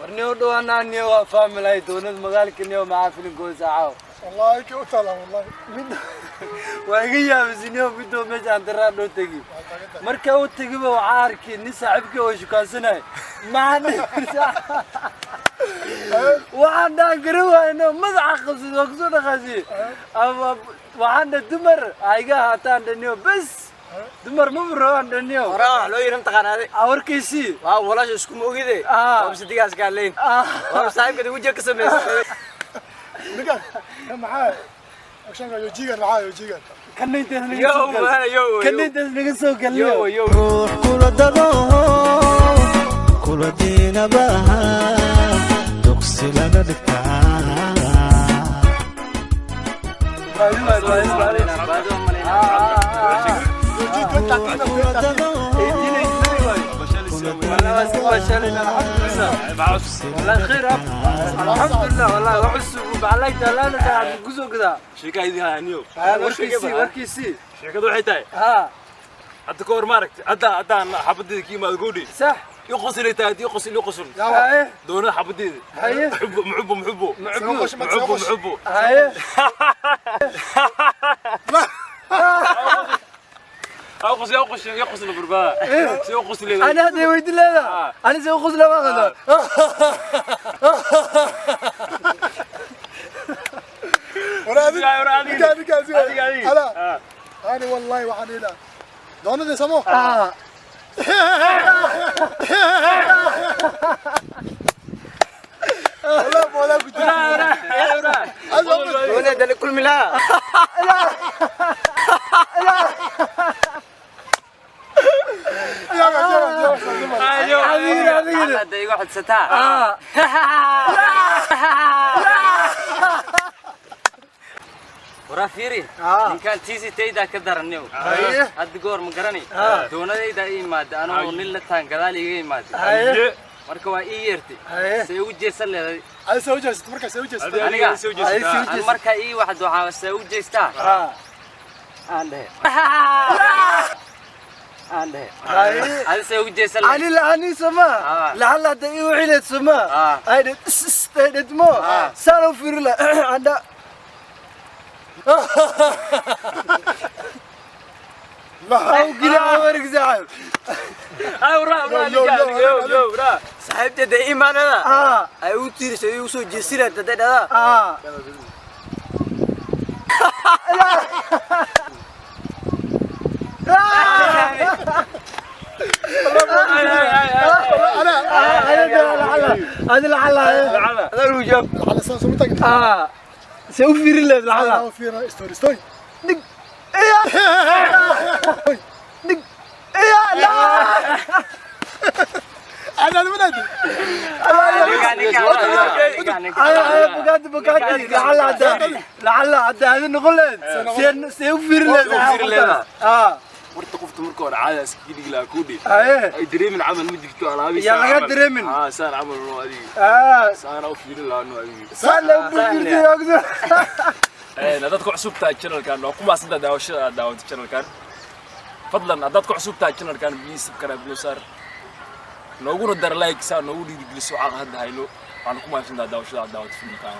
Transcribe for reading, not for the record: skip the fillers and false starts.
Warniyo dhawaanaa niyo waa fahmi lahay doonada magaalka niyo maxaa filimkooda caaw. Wallahi kii u taala wallahi. Mid waa iga yaabisay niyo, midoo meesha aan daraa dhoo tegi. Marka uu tegiba waxaa arkay nin saaxiibkii oo shukaansanay. Maxaa waxaan dhahan garan waayno, madaxa qabsad waa kusoo dhaqaasiyey. Ama waxaan dha dumar ha iga ahaataan dhaniyo, bes dumar ma rabaan dhaniyo. Horaa wax loo yiri mataqaanaa? Warkiisii. Waa walaasha iskuma ogide. Ah. Waa bisidigaas gaaleyn. Waa saaxiibka wajiga ka samaysay. Ninkan kan maxaa actionka yojigan maxaa yojigan? Kana intaas naga Yo, soo gal. Man, yo, Kana yo. intaas naga soo Yo, galniyo. Yo. Ruux kula dado, kula diinabaha, dugsi laga dhigtaa. Baadi waay, baadi, baadi. Baadi waan malaynaa. Yoji 2013. Kula dado. 1889 waay. والله بس ما الحمد لله، والله خير، الحمد لله، والله وحسوا بعلي تلانا ساعة جزء كذا. Sheeka idin hayaniyo. Warkiisii, warkiisii. Sheekadu waxay tahay, ها. Hadda ka hor maaragtay, hadda haddaan xabadeeda ka imaado goodhi, صح. ii qoslay tahay, ii qosl, ii qosl. هاي. Doonada xabadeeda. هاي. Muxubo, muxubo, muxubo. معبود. Muxubo, muxubo. هاي. Ha qosl, ha qosl, ii qosl burbaa si u qoslay. انا هذا ويد لا، انا زي غزله ما غدا. Wala adiga. Adiga, Ninkan ninkan si. Adiga, adiga. Ala. Ani wallahi waxaan ilaa. Doonada samo. اه. Wallahi wala ku jira. Azam. Doonada la kulmi lahaa. Ya ya ya. adiga, adiga. Hadda igu xodsataa. اه. Waraa fiiri. Ninkaan tiisi taydaa ka daranniyow. Haye. Hadda goor ma garani. Doonadaydaa ii imaada anoo nin la taan gadaal iga imaada. هاي. Marka waa ii yeertay. Haye. Say ugu jeesan leedahay. Ay soo jeestay marka soo jeestay. Aniga. Soo jeestaa. An markaa ii waxdo waxaa say ugu jeestaa. اه. Aan dhehe. Aan dhehe. هاي. Adi say ugu jeesan leedahay. علي لعني سما. آه. لعل هذا إيه وعيلة سما. آه. هاي هاي مو. آه. سالوا في رلا عندها. أو قلع ورق زعل. Ay ura ura. Yo, yo, yo yo ura. Saaxiibteeda ii imaanada. آه. Ay u tiirisay igu soo jeesinayd hadday dhahdaa. آه. Ana. هذا هذا لعل. Lacala. Adaa lagu jawaab. Ala soo soo tagin. آه. سوف رلا لعل. Ana fiira story story. دق دق يا لا. Ana ma nadi. Ninkaan, ninkaan, ninkaan. انا بقعد بقعد لعل عدا لعل عدا هذا نقول سين سوف رلا. اه. Warta qofta marka hore caada iskaga dhigi lahaa kuudhi. ايه. Ay dareemin camal ma jirto alaabiisa. Yaa laga dareemin. Aa saan camal noo adiga. اه. Saana u fiirin lahaa noo adiga. سالة بفيرتي. Haddaad ku cusub tahay channelkan, waa ku mahadsantahay daawashada aad daawatay channelkan. Fadlan haddaad ku cusub tahay channelkan, please subscribe noo saar, nooguna dar like saa noogu dhiirigeliso. Waxaan hadda hayno, waxaana ku mahadsantahay daawashada aad daawatay filmkan.